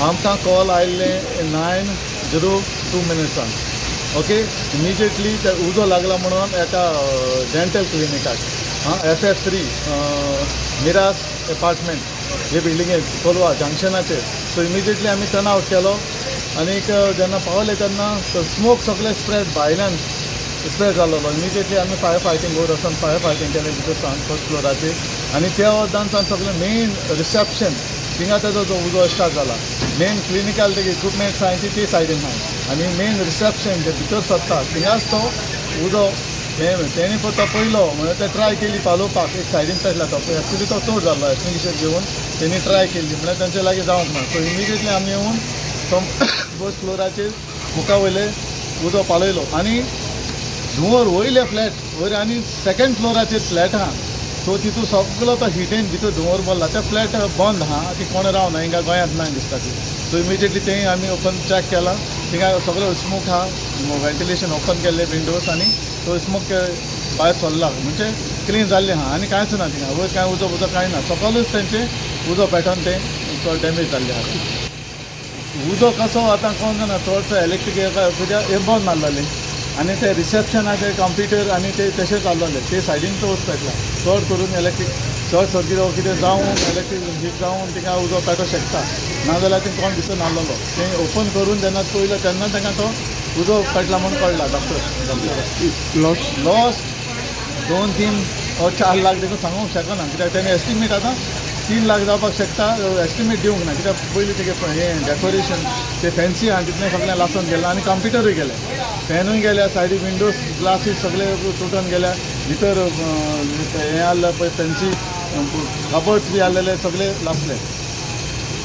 आमकां कॉल आयिल्लें 9:02 मिनट्सान. Okay, immediately ते उजो लागला म्हणून एका डेंटल क्लिनिकाक, आं FF3 Miras apartment हे बिल्डिंगेक कोलवा जंक्शनाचेर. सो इमिजिएटली आमी टर्न आवट केलो आनीक जेन्ना पावले तेन्ना स्मोक सगळे स्प्रेड भायल्यान स्प्रेड जाल्लो. इमिजिएटली आमी फायर फायटींग वयर वचून फायर फायटींग केलें भितर सावन फर्स्ट फ्लोराचेर आनी त्या वरदान सावन सगळें मेन रिसेप्शन थिंगा तेजो जो उजो स्टार्ट जाला. मेन क्लिनिकल ते इक्विपमेंट्स आहाय ती ते सायडीन आहाय आनी मेन रिसेप्शन जे भितर सरता थिंगाच तो उजो तेणी पळय तो पयलो म्हणल्यार ते ट्राय केली पालोवपाक, एक सायडीन पेटला तो एक्चुली तो चड जाल्लो एक्सटिंग्विशर घेवन तेणी ट्राय केली म्हणल्यार तेंचे लागीं जावंक ना. सो इमिजिएटली आमी येवन तो फर्स्ट फ्लोराचेर मुखा वयले उजो पालयलो आनी धुंवर वयले फ्लॅट वयर आनी सेकेंड फ्लोराचेर फ्लॅट आहा. सो तितून सगलो तो हिटेन भितर धुंवर भरला. ते फ्लॅट बंद आहा, ती कोण रावना हिंगा गोंयांत ना दिसता ती. सो इमिजिएटली तें आमी ओपन चॅक केलां, थिंगा सगलो स्मोक आहा, वेंटिलेशन ओपन केल्ले विंडोज आनी तो स्मोक भायर सरला म्हणजे क्लीन जाल्लें आहा आनी कांयच ना थिंगा वयर कांय उजो उजो कांय ना. सगळेच तेंचे उजो पेटोवन तें चड डॅमेज जाल्लें आहा. उजो कसो आतां कोण जाणा, चडसो इलेक्ट्रीक कित्याक हें बंद मारलेलें आनी ते रिसेप्शनाचे कंप्युटर आनी ते तशें चाललेले ते सायडीन तो वच पेटला. चड करून इलेक्ट्रीक शॉर्ट सर्कीट वो कितें जावन इलेक्ट्रीक हीट जावन तिका उजो पेटोवंक शकता, नाजाल्यार तें कोण भितर नासलेलो. तें ओपन करून जेन्ना पळयलो तेन्ना तांकां तो उजो पेटला म्हूण कळ्ळा. डॉक्टर लॉस 2, 3 वा 4 लाख देखून सांगूंक शकना कित्याक तेणी एस्टिमेट आतां 3 लाख जावपाक शकता, एस्टिमेट दिवंक ना कित्याक पयलीं तेगे हें डेकोरेशन ते फॅन्सी आहा तितलें सगळें लासून गेलां आनी कंप्युटरूय गेले, फॅनूय गेल्या, सायडी विंडोज ग्लासीस सगळे तुटून गेल्या, भितर हें आहलें पळय फॅन्सी कबर्ड्स बी आहलेले सगळे लासले.